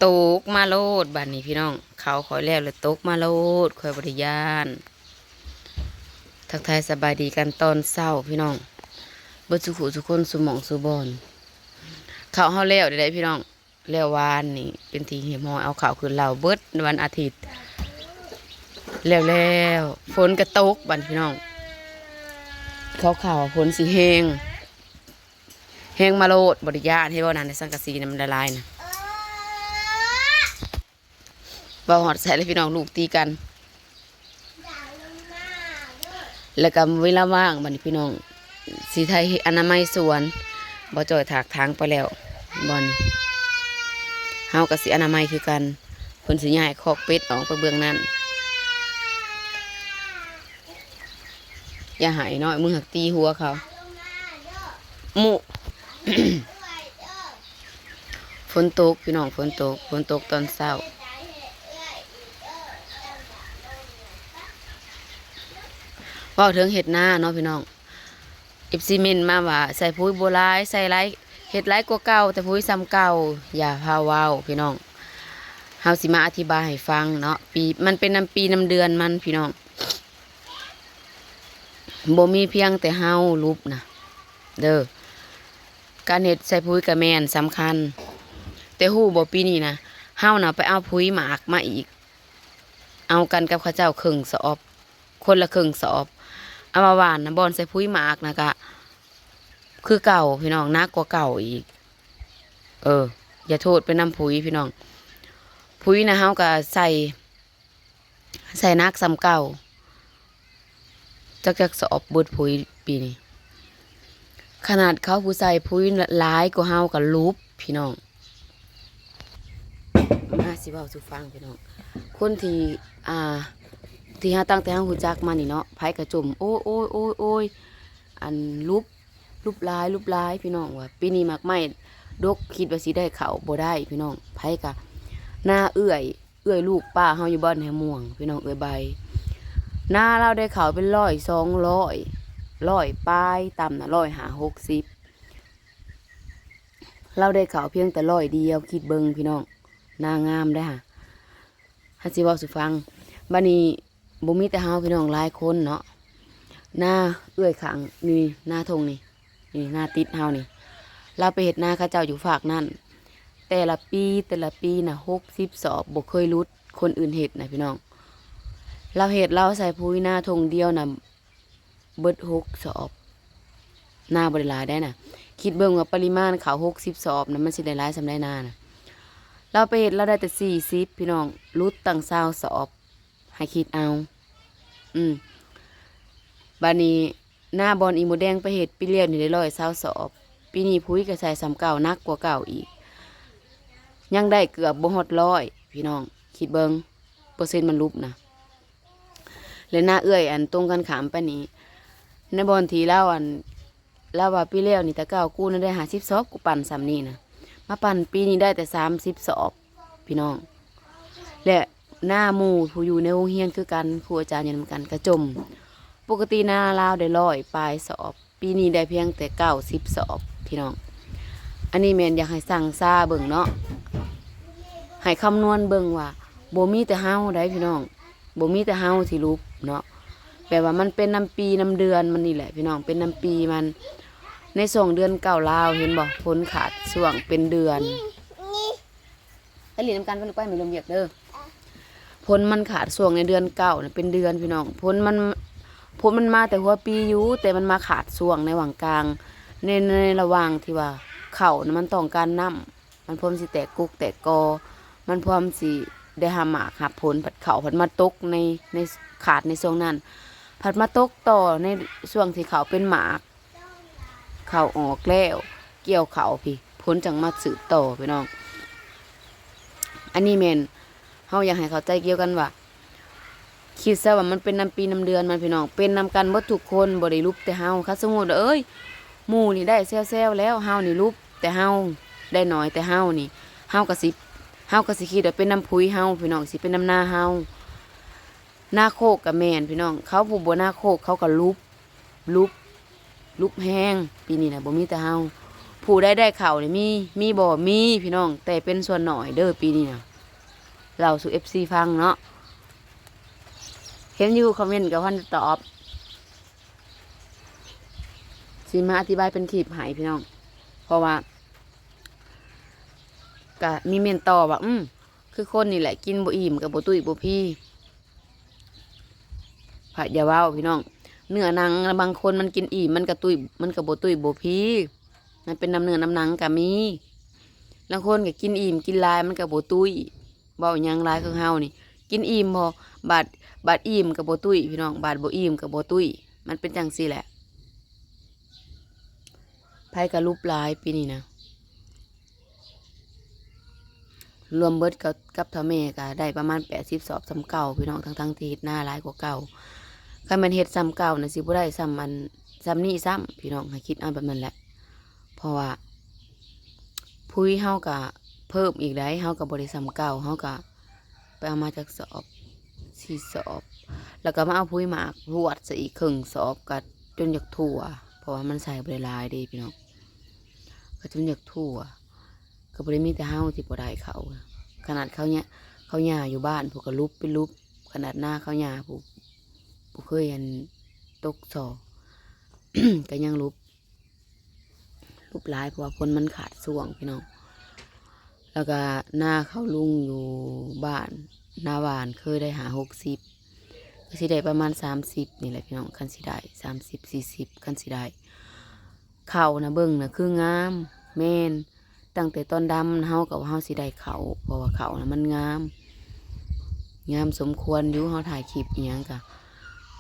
ຕົກມາໂລດ ບາດນີ້ພີ່ນ້ອງ ເຂົ້າຂ້ອຍແລ້ວລະຕົກມາໂລດ ຂ້ອຍບໍ່ໄດ້ຢ້ານ. ທັກທາຍສະບາຍດີກັນຕອນເຊົ້າພີ່ນ້ອງ ເບິດສູ່ຜູ້ສູ່ຄົນ ສູ່ໝ່ອງສູ່ບ່ອນ. ເຂົ້າເຮົາແລ້ວໄດ້ພີ່ນ້ອງ ແລ້ວວານນີ້ເປັນທີ່ຮຽບຮ້ອຍ ເອົາເຂົ້າຂຶ້ນເລົ້າເບິດວັນອາທິດ ແລ້ວ ແລ້ວຝົນກະຕົກ ບາດນີ້ພີ່ນ້ອງ ເຂົາເຂົ້າຝົນຊິແຮງ ແຮງມາໂລດ ບໍ່ໄດ້ຢ້ານ ເຫັນບໍ່ນັ້ນ ສັງກະສີນະມັນລະລາຍນະ. ເວົ້າຮອດໃສລະພີ່ນ້ອງ ລູກຕີກັນ ແລ້ວກໍເວລາວ່າງ ບາດນີ້ພີ່ນ້ອງ ຊິໄຖອະນາໄມສວນ ບໍ່ຈ່ອຍຖາກຖາງໄປແລ້ວ ບ່ອນນີ້ ເຮົາກໍຊິອະນາໄມຄືກັນ ເພິ່ນຊິຍ້າຍຄອກເປັດອອກໄປເບື້ອງນັ້ນ. ຢ່າໃຫ້ນ້ອຍ ມຶງຫັກຕີຫົວເຂົາ ມຸ. ຝົນຕົກພີ່ນ້ອງ ຝົນຕົກ ຝົນຕົກຕອນເຊົ້າ. ເວົ້າເຖິງເຮັດນາເນາະພີ່ນ້ອງ ເອັຟຊີ ເມັ້ນມາວ່າໃສ່ປຸ໋ຍບໍ່ຫຼາຍ ໃສ່ຫຼາຍ ເຮັດຫຼາຍກວ່າເກົ່າ ແຕ່ປຸ໋ຍສ່ຳເກົ່າ. ຢ່າພາເວົ້າພີ່ນ້ອງ ເຮົາຊິມາອະທິບາຍໃຫ້ຟັງເນາະ ປີ ມັນເປັນນຳປີນຳເດືອນມັນພີ່ນ້ອງ. ບໍ່ມີພຽງແຕ່ເຮົາຫຼຸບນະເດີ ການເຮັດໃສ່ປຸ໋ຍກະແມ່ນສຳຄັນ ແຕ່ຮູ້ບໍ່ ປີນີ້ນະ ເຮົານະໄປເອົາປຸ໋ຍໝາກມາອີກ ເອົາກັນກັບເຂົາເຈົ້າເຄິ່ງສອບ ຄົນລະເຄິ່ງສອບ ເອົາມາຫວ່ານນະ ບ່ອນໃສ່ປຸ໋ຍໝາກນະກະຄືເກົ່າພີ່ນ້ອງ ໜັກກວ່າເກົ່າອີກ. ເອີ ຢ່າໂທດໄປນຳປຸ໋ຍພີ່ນ້ອງ ປຸ໋ຍນະເຮົາກະໃສ່ ໃສ່ໜັກສ່ຳເກົ່າ ຈັກ ຈັກສອບເບິດປຸ໋ຍປີນີ້ ຂະໜາດເຂົາຜູ້ໃສ່ປຸ໋ຍຫຼາຍກວ່າເຮົາກໍຫຼຸບພີ່ນ້ອງ. ມາຊິເວົ້າສູ່ຟັງພີ່ນ້ອງ ຄົນທີ່ ອ່າ ທີ່ເຮົາ ຕັ້ງແຕ່ເຮົາຮູ້ຈັກມານີ້ເນາະ ໃຜກໍຈົ່ມ ໂອ້ຍ ໂອ້ຍ ໂອ້ຍ ໂອ້ຍ ອັນຫຼຸບ ຫຼຸບຫຼາຍ ຫຼຸບຫຼາຍພີ່ນ້ອງ ວ່າປີນີ້ໝາກໄມ້ດົກ ຄິດວ່າຊິໄດ້ເຂົ້າ ບໍ່ໄດ້ພີ່ນ້ອງ. ໃຜກະ ນາເອື້ອຍ ເອື້ອຍລູກປ້າເຮົາຢູ່ບ້ານແຮມ່ວງພີ່ນ້ອງ ເອື້ອຍໃບ ນາລາວໄດ້ເຂົ້າເປັນຮ້ອຍ ສອງຮ້ອຍ ຮ້ອຍປາຍ ຕ່ຳນະຮ້ອຍຫ້າ ຫົກສິບ ລາວໄດ້ເຂົ້າພຽງແຕ່ຮ້ອຍດຽວ ຄິດເບິ່ງພີ່ນ້ອງ ນາງາມເດ້ຫາ ຫາຊິເວົ້າສູ່ຟັງ. ບາດນີ້ ບໍ່ມີແຕ່ເຮົາພີ່ນ້ອງ ຫຼາຍຄົນເນາະ ນາເອື້ອຍຂ້າງນີ້ ນາທົ່ງນີ້ ນີ້ນາຕິດເຮົານີ້ ລາວໄປເຮັດນາເຂົາເຈົ້າຢູ່ຟາກນັ້ນ ແຕ່ລະປີ ແຕ່ລະປີນະຫົກສິບສອບ ບໍ່ເຄີຍຫຼຸດ ຄົນອື່ນເຮັດນະພີ່ນ້ອງ. ລາວເຮັດ ລາວໃສ່ປຸ໋ຍນາທົ່ງດຽວນະເບິດຫົກສອບ ນາບໍ່ໄດ້ຫຼາຍໃດນະ ຄິດເບິ່ງວ່າປະລິມານເຂົ້າຫົກສິບສອບນະ ມັນຊິໄດ້ຫຼາຍສ່ຳໃດນານະ. ລາວໄປເຮັດ ລາວໄດ້ແຕ່ສີ່ສິບພີ່ນ້ອງ ຫຼຸດຕັ້ງຊາວສອບ ໃຫ້ຄິດເອົາ ອືມ ບາດນີ້ ນາບ່ອນອີ່ໝູແດງໄປເຮັດປີແລ້ວນີ້ໄດ້ຮ້ອຍຊາວສອບ ປີນີ້ປຸ໋ຍກໍໃສ່ສ່ຳເກົ່າ ໜັກກວ່າເກົ່າອີກ ຍັງໄດ້ເກືອບບໍ່ຮອດຮ້ອຍພີ່ນ້ອງ ຄິດເບິ່ງເປີເຊັນມັນຫຼຸບນະ. ແລະນາເອື້ອຍອັນຕົງກັນຂ້າມໄປນີ້ ໃນບ່ອນທີ່ລາວອັນ ລາວວ່າປີແລ້ວນີ້ ແຕ່ເກົ່າກູນະໄດ້ຫ້າສິບສອບ ກູປັ່ນສ່ຳນີ້ນະ ມາປັ່ນປີນີ້ໄດ້ແຕ່ສາມສິບສອບພີ່ນ້ອງ. ແລະນາໝູ່ຜູ້ຢູ່ໃນໂຮງຮຽນຄືກັນ ຄູອາຈານຢູ່ນຳກັນກະຈົ່ມ ປົກກະຕິນາລາວໄດ້ຮ້ອຍປາຍສອບ ປີນີ້ໄດ້ພຽງແຕ່ເກົ້າສິບສອບພີ່ນ້ອງ. ອັນນີ້ແມ່ນຢາກໃຫ້ຊັ່ງຊາເບິ່ງເນາະ ໃຫ້ຄຳນວນເບິ່ງວ່າ ບໍ່ມີແຕ່ເຮົາໃດພີ່ນ້ອງ ບໍ່ມີແຕ່ເຮົາທີ່ຫຼຸບເນາະ ແບບວ່າມັນເປັນນຳປີນຳເດືອນມັນນີ້ແຫຼະພີ່ນ້ອງ ເປັນນຳປີມັນ. ໃນຊ່ວງເດືອນເກົ້າລາວ ເຫັນບໍ່ ຝົນຂາດຊ່ວງເປັນເດືອນ ໄປຫຼິ້ນນຳກັນ ໄປລູກໄປ ແມ່ລົມວຽກເດີ. ຝົນມັນຂາດຊ່ວງໃນເດືອນເກົ້ານະ ເປັນເດືອນພີ່ນ້ອງ ຝົນມັນ ຝົນມັນມາແຕ່ຫົວປີຢູ່ ແຕ່ມັນມາຂາດຊ່ວງໃນຫວ່າງກາງ ໃນ ໃນລະຫວ່າງທີ່ວ່າເຂົ້ານະມັນຕ້ອງການນ້ຳ ມັນພ້ອມຊິແຕກກົກແຕກກໍ ມັນພ້ອມຊິໄດ້ຮັບໝາກຮັບຜົນ ພັດເຂົ້າພັດມາຕົກໃນ ໃນ ຂາດໃນຊ່ວງນັ້ນ ພັດມາຕົກຕໍ່ໃນຊ່ວງທີ່ເຂົ້າເປັນໝາກ ເຂົ້າອອກແລ້ວ ກ່ຽວເຂົ້າພີ້ ຜົນຈັ່ງມາສືບຕໍ່ພີ່ນ້ອງ. ອັນນີ້ແມ່ນເຮົາຢາກໃຫ້ເຂົ້າໃຈກ່ຽວກັນວ່າ ຄິດຊະວ່າມັນເປັນນຳປີນຳເດືອນມັນພີ່ນ້ອງ ເປັນນຳກັນເບິດທຸກຄົນ ບໍ່ໄດ້ຫຼຸບແຕ່ເຮົາ. ຄັນສົມມຸດວ່າ ເອີຍ ໝູ່ນີ້ໄດ້ແຊວໆແລ້ວ ເຮົານີ້ຫຼຸບແຕ່ເຮົາ ໄດ້ໜ້ອຍແຕ່ເຮົານີ້ ເຮົາກໍຊິ ເຮົາກໍຊິຄິດວ່າເປັນນຳປຸ໋ຍເຮົາພີ່ນ້ອງ ຊິເປັນນຳນາເຮົາ. ນາໂຄກກໍແມ່ນພີ່ນ້ອງ ເຂົາຜູ້ບໍ່ນາໂຄກເຂົາກໍຫຼຸບ ຫຼຸບ ຫຼຸບແຮງ ປີນີ້ນະ ບໍ່ມີແຕ່ເຮົາ ເພ ຜູ້ໃດໄດ້ເຂົ້ານີ້ມີ ມີບໍ່? ມີພີ່ນ້ອງ ແຕ່ເປັນສ່ວນໜ້ອຍເດີປີນີ້ນະ ເລົ່າສູ່ເອັຟຊີຟັງເນາະ. ເຫັນຢູ່ຄອມເມັນກໍບໍ່ທັນໄດ້ຕອບ ຊິມາອະທິບາຍເປັນຄລິບໃຫ້ພີ່ນ້ອງ ເພາະວ່າ ກະມີເມັນຕໍ່ວ່າ ອືມ ຄືຄົນນີ້ແຫຼະ ກິນບໍ່ອີ່ມກໍບໍ່ຕຸ້ຍບໍ່ພີ. ພະຢ່າເວົ້າພີ່ນ້ອງ ເນື້ອໜັງ ບາງຄົນມັນກິນອີ່ມ ມັນກໍຕຸ້ຍ ມັນກໍບໍ່ຕຸ້ຍບໍ່ພີ ມັນເປັນນຳເນື້ອນຳໜັງກໍມີ. ລາງຄົນກໍກິນອີ່ມກິນຫຼາຍ ມັນກໍບໍ່ຕຸ້ຍ. ເວົ້າຫຍັງຫຼາຍ ຄືເຮົານີ້ ກິນອີ່ມບໍ່ ບາດ ບາດອີ່ມກໍບໍ່ຕຸ້ຍພີ່ນ້ອງ ບາດບໍ່ອີ່ມກໍບໍ່ຕຸ້ຍ. ມັນເປັນຈັ່ງຊີ້ແຫຼະ ໃຜກໍຫຼຸບຫຼາຍປີນີ້ນະ. ລວມເບິດກັບ ກັບເຖົ້າແມ່ກໍໄດ້ປະມານແປດສິບສອບສ່ຳເກົ່າພີ່ນ້ອງ ທັງໆທີ່ເຮັດນາຫຼາຍກວ່າເກົ່າ. ຄັນແມ່ນເຮັດສ່ຳເກົ່ານະ ຊິບໍ່ໄດ້ສ່ຳອັນ ສ່ຳນີ້ຊ້ຳພີ່ນ້ອງ ໃຫ້ຄິດເອົາແບບນັ້ນແຫຼະ. ເພາະວ່າ ປຸ໋ຍເຮົາກະເພີ່ມອີກໃດ໋ ເຮົາກະບໍ່ໄດ້ສ່ຳເກົ່າ ເຮົາກະໄປເອົາມາຈັກສອບ ສີ່ສອບ ແລ້ວກະມາເອົາປຸ໋ຍໝາກຮວດໃສ່ອີກເຄິ່ງສອບ ກະຈົນຢາກທົ່ວ ເພາະວ່າມັນໃສ່ບໍ່ໄດ້ຫຼາຍເດ້ພີ່ນ້ອງ ກະຈົນຢາກທົ່ວ. ກະບໍ່ໄດ້ມີແຕ່ເຮົາທີ່ບໍ່ໄດ້ເຂົ້າ ຂະໜາດເຂົາຍາ ເຂົາຍາຢູ່ບ້ານພຸ້ນກະຫຼຸບເປັນຫຼຸບ ຂະໜາດນາເຂົາຍາພຸ້ນ ບໍ່ເຄີຍອັນຕົກສໍ່ ກະຍັງຫຼຸບ ຫຼຸບຫຼາຍ ເພາະວ່າຝົນມັນຂາດຊ່ວງພີ່ນ້ອງ. ແລ້ວກະນາເຂົາລຸງຢູ່ບ້ານ ນາຫວ່ານເຄີຍໄດ້ຫ້າຫົກສິບ ກໍຊິໄດ້ປະມານສາມສິບນີ້ແຫຼະພີ່ນ້ອງ ຄັນຊິໄດ້ສາມສິບ ສີ່ສິບ ຄັນຊິໄດ້. ເຂົ້ານະເບິ່ງນະຄືງາມ ແມ່ນ ຕັ້ງແຕ່ຕອນດຳນະ ເຮົາກໍວ່າເຮົາຊິໄດ້ເຂົ້າ ເພາະວ່າເຂົ້ານະມັນງາມ ງາມສົມຄວນຢູ່ ເຮົາຖ່າຍຄລິບອີ່ຫຍັງກະ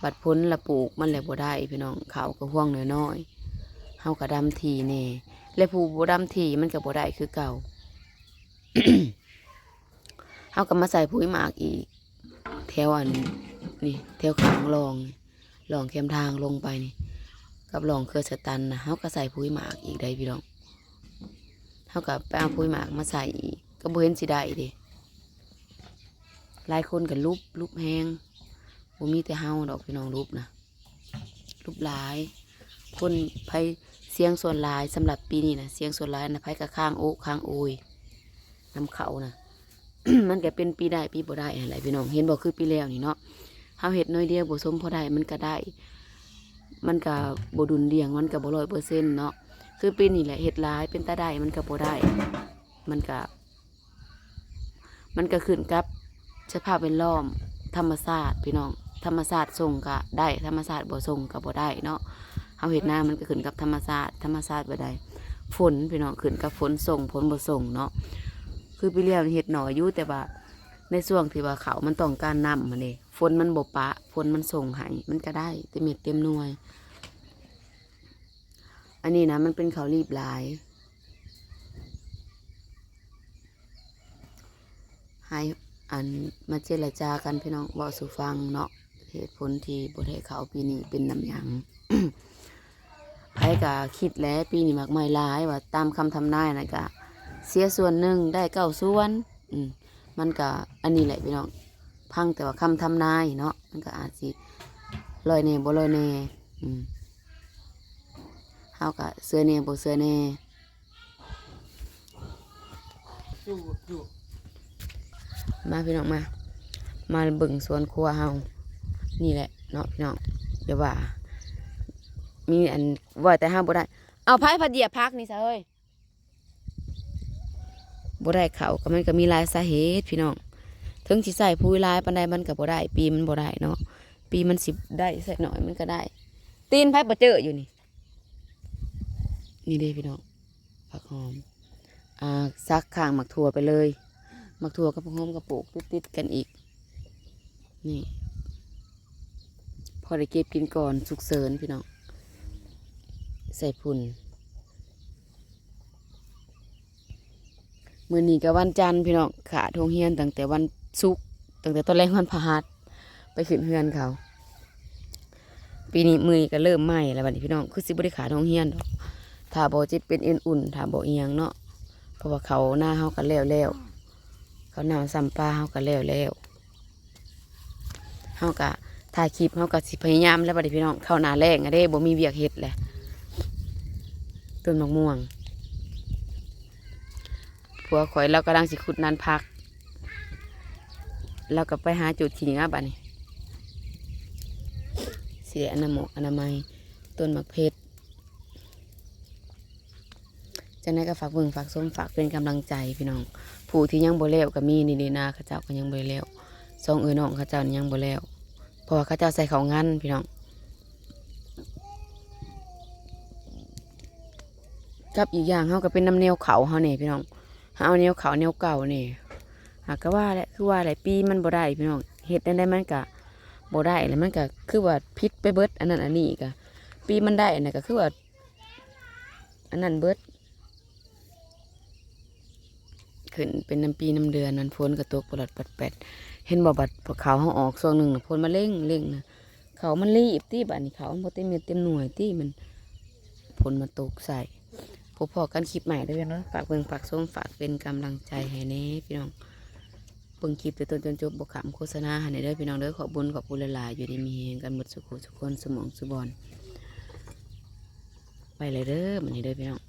ບັດຜົນລະປູກມັນແຫຼະບໍ່ໄດ້ພີ່ນ້ອງ ເຂົ້າກໍຮວງນ້ອຍໆ ເຮົາກໍດຳຖີ່ແດ່ ແລະຜູ້ບໍ່ດຳຖີ່ມັນກໍບໍ່ໄດ້ຄືເກົ່າ. ເຮົາກໍມາໃສ່ປຸ໋ຍໝາກອີກ ແຖວອັນນີ້ ແຖວຂ້າງຮ່ອງ ຮ່ອງແຄມທາງລົງໄປນີ້ ກັບຮ່ອງເຂື່ອນສະຕັນນະ ເຮົາກໍໃສ່ປຸ໋ຍໝາກອີກໄດ໋ພີ່ນ້ອງ. ເຮົາກໍໄປເອົາປຸ໋ຍໝາກມາໃສ່ອີກ ກໍບໍ່ເຫັນຊິໄດ້ເດ້. ຫຼາຍຄົນກໍຫຼຸບ ຫຼຸບແຮງ ບໍ່ມີແຕ່ເຮົາດອກພີ່ນ້ອງ ຫຼຸບນະ ຫຼຸບຫຼາຍ. ຄົນ ໃຜ ສຽງສ່ວນຫຼາຍສຳລັບປີນີ້ນະ ສຽງສ່ວນຫຼາຍນະ ໃຜກໍຄ້າງໂອະຄ້າງໂອຍນຳເຂົານະ. ມັນກໍເປັນປີໄດ້ປີບໍ່ໄດ້ຫັ້ນແຫຼະພີ່ນ້ອງ ເຫັນບໍ່ ຄືປີແລ້ວນີ້ເນາະ ເຮົາເຮັດໜ້ອຍດຽວບໍ່ສົມພໍໄດ້ ມັນກໍໄດ້ ມັນກໍບໍ່ດຸ່ນດ່ຽງ ມັນກໍບໍ່ຮ້ອຍເປີເຊັນເນາະ. ຄືປີນີ້ແຫຼະ ເຮັດຫຼາຍເປັນຕາໄດ້ ມັນກໍບໍ່ໄດ້ ມັນກໍ ມັນກໍຂຶ້ນກັບສະພາບແວດລ້ອມ ທຳມະຊາດພີ່ນ້ອງ ທຳມະຊາດສົ່ງກໍໄດ້ ທຳມະຊາດບໍ່ສົ່ງກໍບໍ່ໄດ້ເນາະ. ເຮົາເຮັດນາມັນກໍຂຶ້ນກັບທຳມະຊາດ ທຳມະຊາດແບບໃດ ຝົນພີ່ນ້ອງ ຂຶ້ນກັບຝົນສົ່ງ ຝົນບໍ່ສົ່ງເນາະ. ຄືປີແລ້ວນີ້ເຮັດໜ້ອຍຢູ່ ແຕ່ວ່າໃນຊ່ວງທີ່ວ່າເຂົ້າມັນຕ້ອງການນ້ຳຫັ້ນເດ້ ຝົນມັນບໍ່ປະ ຝົນມັນສົ່ງໃຫ້ ມັນກໍໄດ້ເຕັມເມັດເຕັມໜ່ວຍ. ອັນນີ້ນະ ມັນເປັນເຂົ້າລີບຫຼາຍ ໃຫ້ອັນມາເຈລະຈາກັນພີ່ນ້ອງ ເວົ້າສູ່ຟັງເນາະ ເຫດຜົນທີ່ບໍ່ໄດ້ເຂົ້າປີນີ້ເປັນນຳຫຍັງ. ໃຜກໍຄິດແຫຼະ ປີນີ້ໝາກໄມ້ຫຼາຍ ວ່າຕາມຄຳທຳນາຍນະ ກະເສຍສ່ວນໜຶ່ງ ໄດ້ເກົ້າສ່ວນ. ອືມ ມັນກະອັນນີ້ແຫຼະພີ່ນ້ອງ ຟັງແຕ່ວ່າຄຳທຳນາຍເນາະ ມັນກະອາດຊິລອຍແດ່ບໍ່ລອຍແດ່. ອືມ ເຮົາກະເຊື່ອແດ່ບໍ່ເຊື່ອແດ່. ມາພີ່ນ້ອງມາ ມາເບິ່ງສວນຄົວເຮົານີ້ແຫຼະເນາະພີ່ນ້ອງ. ຢ່າວ່າ ມີອັນ ວ່າແຕ່ເຮົາບໍ່ໄດ້ ເອົາ ໃຜພັດຢຽບຜັກນີ້ຊະເຮີ້ຍ. ບໍ່ໄດ້ເຂົ້າກໍ ມັນກໍມີຫຼາຍສາເຫດພີ່ນ້ອງ ເຖິງຊິໃສ່ປຸ໋ຍຫຼາຍປານໃດມັນກໍບໍ່ໄດ້ ປີມັນບໍ່ໄດ້ເນາະ. ປີມັນຊິໄດ້ໃສ່ໜ້ອຍມັນກໍໄດ້. ຕີນໃຜບໍ່ເຈີຢູ່ນີ້ ນີ້ເດ້ພີ່ນ້ອງ ຜັກຫອມ ອ່າ ສັກຂ້າງໝາກຖົ່ວໄປເລີຍ. ໝາກຖົ່ວກັບຜັກຫອມກໍປູກຕິດໆກັນອີກ ນີ້ ພໍໄດ້ເກັບກິນກ່ອນສຸກເສີນພີ່ນ້ອງ ໃສ່ຝຸ່ນ. ມື້ນີ້ກໍວັນຈັນພີ່ນ້ອງ ຂາດໂຮງຮຽນຕັ້ງແຕ່ວັນສຸກ ຕັ້ງແຕ່ຕອນແລງວັນພະຫັດ ໄປຂຶ້ນເຮືອນເຂົາ. ປີນີ້ ມື້ນີ້ກໍເລີ່ມໃໝ່ແລ້ວບັດນີ້ພີ່ນ້ອງ ຄືຊິບໍ່ໄດ້ຂາດໂຮງຮຽນດອກ ຖ້າບໍ່ເຈັບເປັນເອັນອຸ່ນ ຖ້າບໍ່ອີ່ຫຍັງເນາະ. ເພາະວ່າເຂົ້ານາເຮົາກໍແລ້ວແລ້ວ ເຂົ້ານາຊຳປາເຮົາກໍແລ້ວແລ້ວ. ເຮົາກະຖ່າຍຄລິບ ເຮົາກະຊິພະຍາຍາມແລ້ວບັດນີ້ພີ່ນ້ອງ ເຂົ້າໜ້າແລ້ງອະເດ້ ບໍ່ມີວຽກເຮັດແຫຼະ. ຕົ້ນໝາກມ່ວງ ຜົວຂ້ອຍລາວກຳລັງຊິຂຸດນານຜັກ ລາວກໍໄປຫາຈູດຂີ້ເຫຍື້ອບາດນີ້ ຊິໄດ້ອະນາໝົກອະນາໄມ ຕົ້ນໝາກເພັດ. ຈັ່ງໃດກໍຝາກເບິ່ງຝາກຊົມ ຝາກເປັນກຳລັງໃຈພີ່ນ້ອງ. ຜູ້ທີ່ຍັງບໍ່ແລ້ວກໍມີ ນີ້ເດ້ ນາເຂົາເຈົ້າກໍຍັງບໍ່ໄດ້ແລ້ວ ສອງເອື້ອຍນ້ອງເຂົາເຈົ້ານີ້ຍັງບໍ່ແລ້ວ ເພາະວ່າເຂົາເຈົ້າໃສ່ເຂົ້າງັນພີ່ນ້ອງ. ກັບອີກຢ່າງເຮົາກໍເປັນນຳແນວເຂົ້າເຮົາແດ່ພີ່ນ້ອງ ເຮົາເອົາແນວເຂົ້າແນວເກົ່າແດ່ ຫາກກໍວ່າແຫຼະ ຄືວ່າແຫຼະ ປີມັນບໍ່ໄດ້ພີ່ນ້ອງ ເຮັດແນວໃດມັນກະບໍ່ໄດ້ ແລ້ວມັນກະຄືວ່າຜິດໄປເບິດ ອັນນັ້ນອັນນີ້ກະ ປີມັນໄດ້ອັນນັ້ນກະຄືວ່າ ອັນນັ້ນເບິດ ຂຶ້ນເປັນນຳປີນຳເດືອນ ມັນຝົນກໍຕົກປະຫຼອດປັດແປດ ເຫັນບໍ່ ບັດເຂົ້າເຮົາອອກຊ່ວງໜຶ່ງນະ ຝົນມາເລັ່ງເລັ່ງນະ ເຂົ້າມັນລີບຕິ ບາດນີ້ເຂົ້າມັນບໍ່ເຕັມເມັດເຕັມໜ່ວຍຕິ ມັນ ຝົນມາຕົກໃສ່. ພົບພໍ້ກັນຄລິບໃໝ່ເດີເນາະ ຝາກເບິ່ງຝາກຊົມ ຝາກເປັນກຳລັງໃຈໃຫ້ແດ່ພີ່ນ້ອງ. ເບິ່ງຄລິບແຕ່ຕົ້ນຈົນຈົບ ບໍ່ຂ້າມໂຄສະນາໃຫ້ແດ່ເດີພີ່ນ້ອງເດີ. ຂອບບຸນຂອບຄຸນຫຼາຍໆ ຢູ່ດີມີແຮງກັນໝົດສູ່ຜູ້ສູ່ຄົນ ສູ່ໝ່ອງສູ່ບ່ອນ ໄປແລ້ວເດີ ມື້ນີ້ເດີພີ່ນ້ອງ.